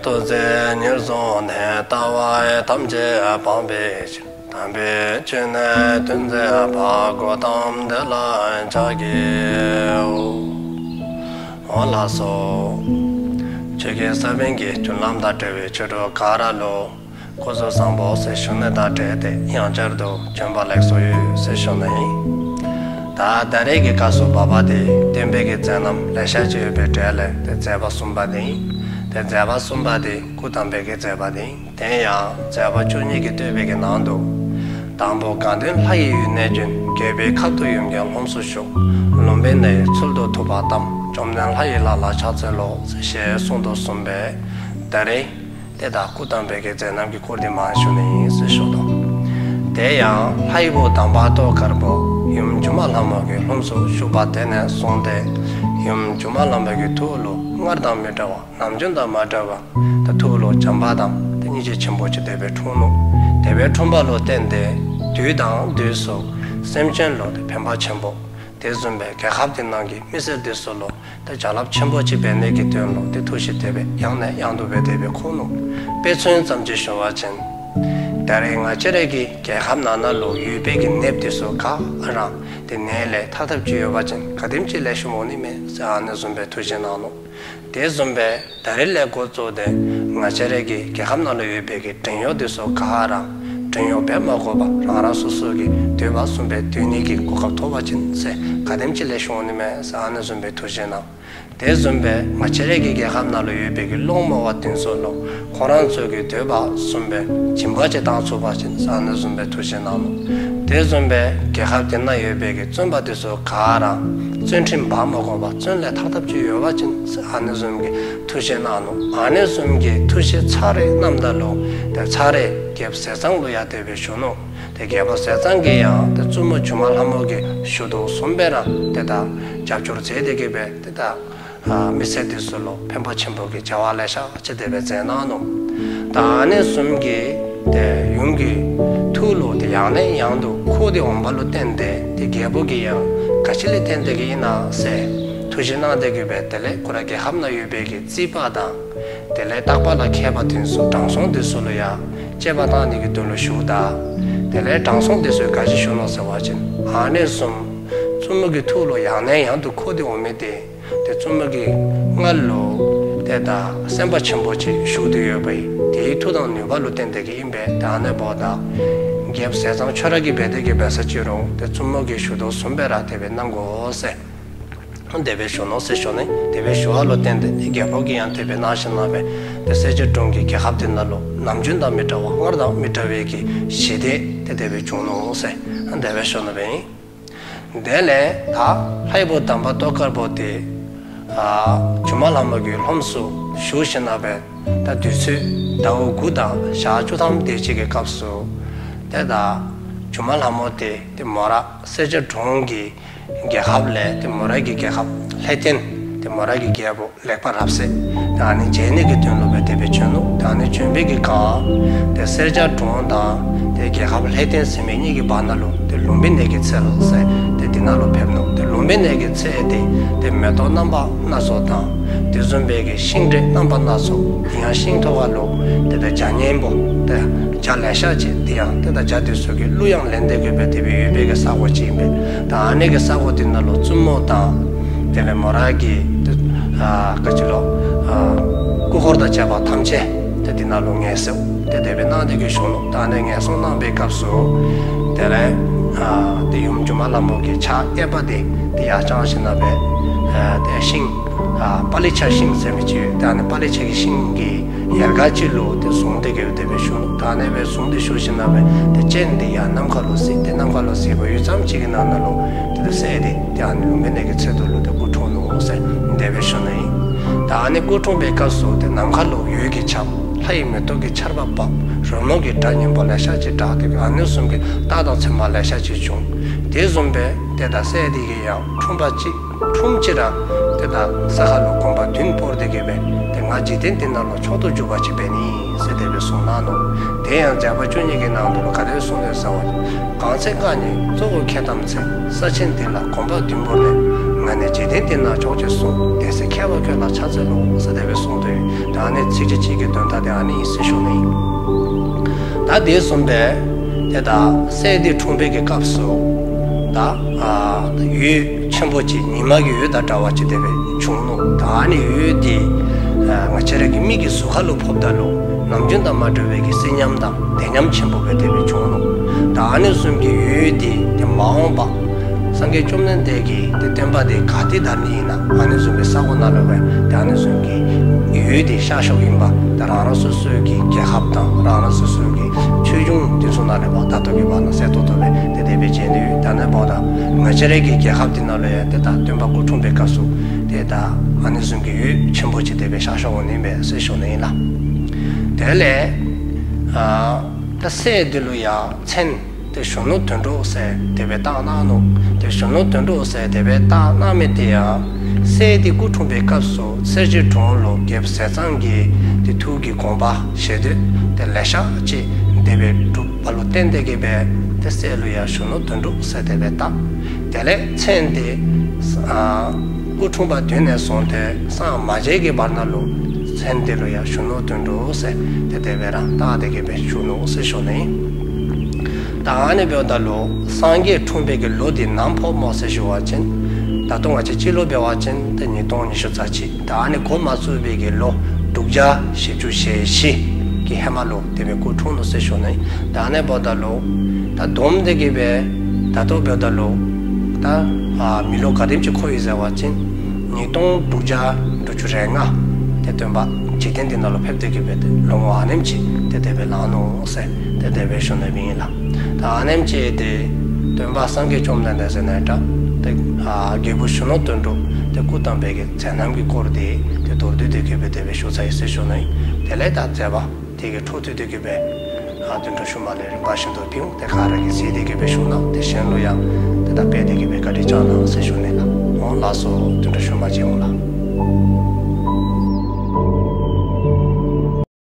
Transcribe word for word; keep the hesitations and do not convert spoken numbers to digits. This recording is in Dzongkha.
ཐུགས་བརྩེ་ཉེར་བཟུང་ནས། ལྟ་བ་ཐམས་ཅད་སྤང་བའི་ཕྱིར། དམ་པའི་ཆོས་ནི་སྟོན་མཛད་པ། གཽ་ཏམ་དེ་ལ་ཕྱག་འཚལ་ལོ། ལགས་སོ། ཆོས་ཀྱི་ས་བོན་གྱི་རྒྱུན་ལམ་དང་འབྲེལ་བའི་ཆོས་གྲོགས་ག་ར་ལུ་སྐུ་གཟུགས་བཟང་པོ་ཟེར་ཞུ་ནི་དང་འབྲེལ་ཏེ་ཡང་བསྐྱར་དུ་བྱོན་པ་ལེགས་སོ་ཡོད་ཟེར་ཞུ་ནི་ཨིན། ད་ད་རེས་ཀྱི་སྐབས་སུ་བབ་པ་དེ་སྟོན་པའི་གི་མཛད་རྣམ་ལེ་ཤ་ཅིག་ཡོད་པའི་གྲས་ལས་ཏེ་མཛད་པ་གསུམ་པ་དེ་ཨིན། ཏེ་མཛད་པ་གསུམ་པ་དེ་སྐུ་བལྟམས་པའི་གི་མཛད་པ་དེ་ཨིན། དེ་ཡང་མཛད་པ་བཅུ་གཉིས་ཀྱི་བསྟོད་པའི་གི་ནང་དུ། དང་པོ་དགའ་ལྡན་ལྷ་ཡི་ཡུལ་ནས་བྱོན། རྒྱལ་པོའི་ཁབ་ཏུ་ཡུམ་གྱི་ལྷུམས་སུ་ཞུགས། ལུམ་བི་ནི་ཡི་ཚལ་དུ་ཐུབ་པ་བལྟམས། བཅོམ་ལྡན་ལྷ་ཡི་ལྷ་ལ་ཕྱག་འཚལ་ལོ། ཞེས་གསུངས་དོ་བཟུམ་སྦེ་ད་རེས་ཏེ་ད་སྐུ་བལྟམས་པའི་གི་མཛད་རྣམ་གྱི་སྐོར་དེ་མར་ཞུ་ནི་ཨིན་ཟེར་ཞུ་དོ། དེ་ཡང་ལྷའི་བུ་དམ་པ་ཏོག་དཀར་པོ་ཡུམ་སྒྱུ་མ་ལྷ་མོ་གི་ལྷུམས་སུ་ཞུགས་པ་དེ་ནས་བཟུང་སྟེ་ཡུམ་སྒྱུ་མ་ལྷ་མོ་གི་ཐུགས་ལུ་སྔར་དང་མི་འདྲ་བ་ནམ་རྒྱུན་དང་མ་འདྲ་བ་ད་ཐུགས་ལུ་བྱམས་པ་དང་ད་སྙིང་རྗེ་ཆེན་པོ་ཅིག་དེ་སྦེ་འཁྲུངས་ནུག། དེ་སྦེ་འཁྲུངས་པ་ལུ་བརྟེན་ཏེ་དུས་དང་དུས་སུ་སེམས་ཅན་ལུ་ད་ཕན་པ་ཆེན་པོ། དེ་བཟུམ་སྦེ་རྒྱལ་ཁབ་དེ་ནང་གི་མི་སེར་དེ་ཚུ་ལུ་ད་བྱ་རླབས་ཆེན་པོ་ཅིག་འབད་ནི་གི་དོན་ལུ་ད་ཐུགས་བཞེད་དེ་སྦེ་ཡང་ནས་ཡང་དུ་སྦེ་དེ་སྦེ་འཁོར་ནུག། དཔེ་མཚོན་ཙམ་ཅིག་ཞུ་བ་ཅིན་ད་རེས་ང་བཅས་རའི་གི་རྒྱལ་ཁབ་ནང་ན་ལུ་ཡོད་པའི་གི་ནདཔ་དེ་ཚུ་ག་ར་ཏེ་ནད་ལས་ཐར་ཐབས་ཅིག་ཡོད་པ་ཅིན་ག་དེམ་ཅིག་ལེགས་ཤོམ་འོང་ནི་མས་ཟེར་ཨ་ནི་བཟུམ་སྦེ་ཐུགས་བཞེད་གནང་ནུག། དེ་བཟུམ་སྦེ་ད་རེས་ལས་འགོ་བཙུགས་ཏེ་ང་བཅས་རའི་གི་རྒྱལ་ཁབ་ནང་ལུ་ཡོད་པའི་གི་བྲན་གཡོག་དེ་ཚུ་ག་ར་བྲན་གཡོག་འབད་མ་དགོ་པར་རང་རང་སོ་སོ་གི་འདོད་པ་བཟུམ་སྦེ་སྡོད་ནི་གི་གོ་སྐབས་ཐོབ་པ་ཅིན་ཟེར་ག་དེམ་ཅིག་ལེགས་ཤོམ་འོང་ནི་མས་ཟེར་ཨ་ནི་བཟུམ་སྦེ་ཐུགས་བཞེད་གནང་། དེ་བཟུམ་སྦེ་ང་བཅས་རའི་གི་རྒྱལ་ཁབ་ནང་ལུ་ཡོད་པའི་གི་སློང་མོ་བ་དེ་ཚུ་ལུ་ཁོང་རང་ཚོ་གི་འདོད་པ་བཟུམ་སྦེ་སྦྱིན་པ་ཅིག་བཏང་ཚུགས་པ་ཅིན་ཟེར་ཨ་ནི་བཟུམ་སྦེ་ཐུགས་བཞེད་གནང་ནུག། དེ་བཟུམ་སྦེ་རྒྱལ་ཁབ་དེ་ན་ཡོད་པའི་གི་བཙོན་པ་དེ་ཚུ་ག་ར་བཙོན་ཁྲིམས་འབག་མ་དགོ་པར་བཙོན་ལས་ཐར་ཐབས་ཅིག་ཡོད་པ་ཅིན་ཟེར་ཨ་ནི་བཟུམ་གྱི་ཐུགས་བཞེད་གནང་ནུག། ཨ་ནི་བཟུམ་གྱི་ཐུགས་བཞེད་ཚར་རེ་གནངམ་ད་ལུ་ཏེ་ཚར་རེ་རྒྱལཔོ་ཟས་གཙང་ལུ་ཡང་དེ་སྦེ་ཞུ་ནུག། ཏེ་རྒྱལཔོ་ཟས་གཙང་གིས་ཡང་ཏེ་བཙུན་མོ་སྒྱུ་མ་ལྷ་མོ་གིས་ཞུ་དོ་བཟུམ་སྦེ་ར་ཏེ་ད་རྒྱབ་སྐྱོར་མཛད་དེ་གི་སྦེ་ཏེ་ད་ཨ་མི་སེར་དེ་ཚུ་ལུ་ཕན་པ་ཆེན་པོ་གི་བྱ་བ་ལེ་ཤ་ཅིག་དེ་སྦེ་མཛད་གནང་ནུག། ད་ཨ་ནི་བཟུམ་གྱི་ཏེ་ཡུམ་གྱི་ཐུགས་ལུ་ཏེ་ཡང་ནས་ཡང་དུ་འཁོར་ཏེ་འོང་བ་ལུ་བརྟེན་ཏེ་ཏེ་རྒྱལཔོ་གིས་ཡང་ག་ཅི་ལས་བརྟེན་ཏེ་གི་ཨིན་ན་ཟེར་ཐུགས་བཞེད་གནང་སྟེ་གི་སྦེ་དེ་ལས་ཁོ་ར་རྒྱལ་ཁབ་ནང་ཡོད་པའི་གི་རྩིས་པ་དང་དེ་ལས་བརྟག་པ་ལ་མཁས་པ་དེ་ཚུ་དྲང་སྲོང་དེ་ཚུ་ལུ་ཡང་དཔྱད་པ་བཏང་ནི་གི་དོན་ལུ་ཞུཝ་ད་དེ་ལས་དྲང་སྲོང་དེ་ཚུ་གིས་ག་ཅི་ཞུ་ནུག་ཟེར་བ་ཅིན་ཨ་ནི་བཟུམ་བཙུན་མོ་གི་ཐུགས་ལུ་ཡང་ནས་ཡང་དུ་འཁོར་ཏེ་འོང་མི་དེ་ཏེ་བཙུན་མོ་གིས་ང་ལུ་ཏེ་ད་སེམས་དཔའ་ཆེན་པོ་ཅིག་ཞུ་སྟེ་ཡོད་པའི་དེའི་མཐུ་དང་ནུས་པ་ལུ་བརྟེན་ཏེ་གི་ཨིན་པས། ཏེ་ཨ་ནི་འབདཝ་ད་རྒྱལཔོ་ཟས་གཙང་ཁྱོད་ར་གིས་འབད་དེ་གི་འབད་ས་ཅི་རུང་ཏེ་བཙུན་མོ་གིས་ཞུ་དོ་བཟུམ་སྦེ་ར་དེ་སྦེ་གནང་དགོ་ཟེར་དེ་སྦེ་ཞུ་ནུག་ཟེར་ཞུ་ནི། དེ་སྦེ་ཞུ་བ་ལུ་བརྟེན་ཏེ་ཏེ་རྒྱལཔོ་གིས་ཡང་དེ་སྦེ་གནང་ཞིནམ་ལས་ཏེ་སེར་སྐྱ་གྲོང་གི་རྒྱལ་ཁབ་དེ་ནང་ལུ་ནམ་རྒྱུན་དང་མི་འདྲ་བ་སྔར་དང་མི་འདྲ་བའི་གི་ཞི་བདེ་དེ་དེ་སྦེ་བྱུང་ནུག་ཟེར་དེ་སྦེ་ཞུ་ནི་སྦེ་ཨིན། དེ་ལས་ད་ལྷའི་བུ་དམ་པ་ཏོག་དཀར་པོ་དེ་ཨ་སྒྱུ་མ་ལྷ་མོ་གི་ལྷུམས་སུ་ཞུགས་ཞིནམ་ལས་ད་དུས་ཚོད་ཟླཝ་དགུ་དང་ཞག་བཅུ་ཐམ་དེ་ཅིག་གི་སྐབས་སུ་ཏེ་ད་སྒྱུ་མ་ལྷ་མོ་དེ་ཏེ་མོ་ར་སེར་སྐྱ་གྲོང་གི་རྒྱལ་ཁབ་ལས་ཏེ་མོ་རའི་གི་རྒྱལ་ཁབ་ལྷས་བསྟན་ཏེ་མོ་རའི་གི་རྒྱལ་པོ་ལེགས་པར་རབ་གསལ་ཏེ་ཨ་ནི་མཇལ་ནི་གི་དོན་ལུ་སྦེ་དེ་སྦེ་བྱོན་ནུག། ཏེ་ཨ་ནི་བྱོན་པའི་གི་སྐབས་ཏེ་སེར་སྐྱ་གྲོང་དང་ཏེ་རྒྱལ་ཁབ་ལྷས་བསྟན་ཟེར་མི་གཉིས་ཀྱི་བར་ན་ལུ་ཏེ་ལུམ་བི་ནི་གི་ཚལ་ཟེར་ཏེ་དེ་ནང་ལུ་ཕེབས་ནུག། ཏེ་ལུམ་བི་ནི་གི་ཚལ་དེ་ཏེ་མེ་ཏོག་རྣམ་པ་སྣ་ཚོགས་དང་དེ་བཟུམ་སྦེ་གི་ཤིང་འབྲས་རྣམ་པ་སྣ་ཚོགས་དེ་ཡང་ཤིང་ཐོག་ཁ་ལུ་ཏེ་ད་བྱ་སྙན་པོ་ཏེ་བྱ་ལེ་ཤ་ཅིག་དེ་ཡང་ཏེ་ད་བྱ་དེ་ཚུ་གི་གླུ་ཡང་ལེན་ཏེ་གི་སྦེ་དེ་སྦེ་ཡོད་པའི་གི་ས་གོ་ཅིག་ཨིན་པས། ད་ཨ་ནི་གི་ས་གོ་དེ་ནང་ལུ་བཙུན་མོ་དང་དེ་ལས་མོ་ར་གི་ཏེ་ཨ་ག་ཅི་ལོ་ཨ་སྐུ་འཁོར་དང་བཅས་པ་ཐམས་ཅད་ཏེ་དེ་ནང་ལུ་ངལ་གསོ་ཏེ་དེ་སྦེ་གནང་སྟེ་གི་བཞུགས་ནུག། ད་ཨ་ནི་ངལ་གསོ་གནང་པའི་སྐབས་སུ་དེ་ལས་ཨ་ཏེ་ཡུམ་སྒྱུ་མ་ལྷ་མོ་གི་ཕྱག་གཡསཔ་དེ་ཏེ་ཡར་བརྐྱངས་ཞིནམ་ལས་ཨ་ཏེ་ཤིང་ཨ་པ་ལི་ཆ་ཤིང་ཟེར་མི་ཅིག་ཡོད། ད་ཨ་ནི་པ་ལི་ཆ་གི་ཤིང་གི་ཡལ་ག་ཅིག་ལུ་ཏེ་བཟུང་སྟེ་གི་དེ་སྦེ་བཞུགས་ནུག། ད་ཨ་ནི་སྦེ་བཟུང་སྟེ་བཞུགས་ཞིནམ་ལས་ཏེ་སྤྱན་དེ་ཡང་ནམ་མཁའ་ལུ་གཟིགས། ཏེ་ནམ་མཁའ་ལུ་གཟིགས་པའི་ཡུད་ཙམ་ཅིག་གི་ནང་ན་ལུ་ཏེ་ད་སྲས་དེ་ཏེ་ཨ་ནི་ལུམ་བི་ནི་གི་ཚལ་དུ་ལུ་ཏེ་སྐུ་འཁྲུངས་ནུག་ཟེར་དེ་སྦེ་ཞུ་ནི་ཨིན། ད་ཨ་ནི་སྐུ་འཁྲུངས་པའི་སྐབས་སུ་ཏེ་ནམ་མཁའ་ལུ་འོད་ཀྱི་ཆརཔ་ལྷ་ཡི་མེ་ཏོག་གི་ཆརཔ་བབས། རོལ་མོ་གི་སྒྲ་སྙན་པོ་ལེ་ཤ་ཅིག་གྲགས་ཏེ་ཨ་ནི་བཟུམ་གྱི་རྟགས་དང་མཚན་མ་ལེ་ཤ་ཅིག་བྱུང་། དེ་བཟུམ་སྦེ་ཏེ་ད་སྲས་དེ་གིས་ཡང་འཁྲུངས་པ་ཅིག་འཁྲུངས་ཅི་ར་ཏེ་ད་ས་ཁ་ལུ་གོམ་པ་བདུན་སྤོ་སྟེ་གི་སྦེ་ཏེ་ང་འཇིག་རྟེན་འདི་ནང་ལུ་མཆོག་ཏུ་གྱུར་པ་ཅིག་འབད་ནི་ཟེར་དེ་སྦེ་གསུངས་གནང་ནུག། དེ་ཡང་མཛད་པ་བཅུ་གཉིས་ཀྱི་ནང་དུ་ལུ་ག་དེ་གསུངས་ནུག་ཟེར་བ་ཅིན། གང་ཚེ་རྐང་གཉིས་གཙོ་བོ་ཁྱེད་བལྟམས་ཚེ། ས་ཆེན་འདི་ལ་གོམ་པ་བདུན་བོར་ནས། ཨ་ནི་འཇིག་རྟེན་འདི་ན་ཕྱོགས་བཅུའི་གསུང་། དེ་སྲིད་མཁས་པ་ཁྱོད་ལ་ཕྱག་འཚལ་ལོ་ཟེར་དེ་སྦེ་གསུངས་ཏེ་ཡོད། ད་ཨ་ནི་ཚིགས་བཅད་གཅིག་གི་དོན་དག་དེ་ཨ་ནི་ཨིན་ཟེར་ཞུ་ནི་ཨིན། ད་དེ་བཟུམ་སྦེ་ཏེ་ད་སྲས་འདི་འཁྲུངས་པའི་གི་སྐབས་སུ་ད་ཨ་འོད་ཆེན་པོ་ཅིག་ཉི་མ་གི་འོད་དང་འདྲ་བ་ཅིག་དེ་སྦེ་བྱུང་ནུག། ད་ཨ་ནི་འོད་འདི་ཨ་ང་བཅས་ར་གི་མིག་གི་གཟུགས་ཁ་ལུ་ཕོགཔ་ད་ལུ་ནམ་རྒྱུན་དང་མ་འདྲ་བའི་གི་བསིལ་ཉམས་དང་བདེ་ཉམས་ཆེན་པོ་སྦེ་དེ་སྦེ་བྱུང་ནུག། ད་ཨ་ནི་བཟུམ་གྱི་འོད་འདི་ཏེ་མ་འོངས་པ་སངས་རྒྱས་བཅོམ་ལྡན་འདས་ཀྱིས་ཏེ་བསྟན་པ་འདི་ག་ཏེ་དར་ནི་ཨིན་ན་ཨ་ནི་བཟུམ་གྱི་ས་གོ་ནང་ལུ་སྦེ་ཏེ་ཨ་ནི་བཟུམ་གྱི་འོད་འདི་ཤར་ཤརཝ་ཨིན་པས། ཏེ་རང་རང་སོ་སོའི་གི་རྒྱལ་ཁབ་དང་རང་རང་སོ་སོའི་གི་ཆོས་འབྱུང་འདི་ཚུ་ནང་ལས་འབདཝ་ད་ད་ལྟོ་གི་བར་ན་གསལ་ཏོག་ཏོ་སྦེ་ཏེ་དེ་སྦེ་མཇལ་ནི་ཡོད། ད་ནཱ་འབདཝ་ད་ང་བཅས་རའི་གི་རྒྱལ་ཁབ་འདི་ནང་ལུ་ཡང་ཏེ་ད་སྟོན་པ་སྐུ་འཁྲུངས་པའི་སྐབས་སུ་ཏེ་ད་ཨ་ནི་བཟུམ་གྱི་འོད་ཆེན་པོ་ཅིག་དེ་སྦེ་ཤར་ཤརཝ་ཨིན་པས་ཟེར་ཞུ་ནི་ཨིན་ལགས། དེ་ལས་ཨ་ད་སྲས་འདི་ལུ་ཡང་མཚན་ཏེ་གཞོན་ནུ་དོན་གྲུབ་ཟེར་དེ་སྦེ་བཏགས་གནང་ནུག། ཏེ་གཞོན་ནུ་དོན་གྲུབ་ཟེར་དེ་སྦེ་བཏགས་གནང་མི་དེ་ཡང་སྲས་འདི་སྐུ་འཁྲུངས་པའི་སྐབས་སུ་སེར་སྐྱའི་གྲོང་ལུ་རྒྱལཔོ་ཟས་གཙང་གི་ཏེ་ཐུགས་ཀྱི་དགོངས་པ་ཞེ་འདོད་ཏེ་ལེ་ཤ་ཅིག་དེ་སྦེ་གྲུབ་པ་ལུ་བརྟེན་ཏེ་གི་སྦེ་ཏེ་སྲས་ལུ་ཡང་གཞོན་ནུ་དོན་གྲུབ་ཟེར་དེ་སྦེ་བཏགས། དེ་ལས་མཚན་འདི་ཨ་སྐུ་འཁྲུངས་པ་དུས་ནས་བཟུང་སྟེ་སངས་མ་རྒྱས་ཀྱི་བར་ན་ལུ་མཚན་འདི་ལུ་ཡང་གཞོན་ནུ་དོན་གྲུབ་ཟེར་ཏེ་དེ་སྦེ་ར་བཏགས་ཏེ་གི་སྦེ་བཞུགས་ནུག་ཟེར་ཞུ་ནི་ཨིན། ད་ཨ་ནི་འབདཝ་ད་ལུ་སངས་རྒྱས་འཁྲུངས་པའི་གི་ལོ་འདི་ནམ་ཕོགཔ་སྨོ་ཟེར་ཞུ་བ་ཅིན་ད་ལྟོ་ང་བཅས་སྤྱི་ལོ་འབད་བ་ཅིན་ཏེ་ཉིས་སྟོང་ཉི་ཤུ་རྩ་གཅིག། ད་ཨ་ནི་འགོ་མ་བཙུགས་པའི་གི་ལོ་དྲུག་བརྒྱ་བཞི་བཅུ་ཞེ་བཞི་གི་ཧེ་མ་ལུ་དེ་སྦེ་སྐུ་འཁྲུངས་ནུག་ཟེར་ཞུ་ནི་ཨིན། ད་ཨ་ནི་འབདཝ་ད་ལུ་ད་བསྡོམས་ཏེ་གི་སྦེ་ད་ལྟོ་འབདཝ་ད་ལུ་ད་ཨ་མི་ལོ་ག་དེམ་ཅིག་འཁོར་ཡི་ཟེར་བ་ཅིན་ཉིས་སྟོང་དྲུག་བརྒྱ་དྲུག་ཅུ་རེ་ལྔ་ཏེ་སྟོན་པ་འཇིག་རྟེན་འདི་ནང་ལུ་ཕེབས་ཏེ་གི་སྦེ་ཏེ་ལོ་ངོ་ཨ་ནེམ་ཅིག་ཏེ་དེ་སྦེ་ལང་ནུག་ཟེར་ཏེ་དེ་སྦེ་ཞུ་ནི་ཨིན་ལགས། ད་ཨ་ནེམ་ཅིག་ཏེ་སྟོན་པ་སངས་རྒྱས་བཅོམ་ལྡན་འདས་ཟེར་ནི་འདྲ་ཏེ་ཨ་རྒྱལ་པོ་གཞོན་ནུ་དོན་གྲུབ་ཏེ་སྐུ་བལྟམས་པའི་གི་མཛད་རྣམ་གྱི་སྐོར་འདི་ཏེ་མདོར་བསྡུས་ཏེ་གི་སྦེ་དེ་སྦེ་ཞུ་ཚར་ཡི་ཟེར་ཞུ་ནི་ཨིན། དེ་ལས་ད་མཛད་པ་དེ་གི་འཕྲོ་མཐུད་དེ་གི་སྦེ་ཨ་བདུན་ཕྲག་ཤུལ་མ་ལས་རིམ་པ་བཞིན་དུ་ཕུལ་འོང་། ཏེ་ག་ར་གིས་གཟིགས་ཏེ་གི་སྦེ་བཞུགས་གནང་། ཏེ་གཞན་ལུ་ཡང་ཏེ་ད་སྤེལ་ཏེ་གི་སྦེ་བཀའ་དྲིན་བསྐྱང་གནང་ཟེར་ཞུ་ནི་ལགས། འོང་ལགས་སོ། བདུན་ཕྲག་ཤུལ་མ་མཇལ་འོང་ལགས།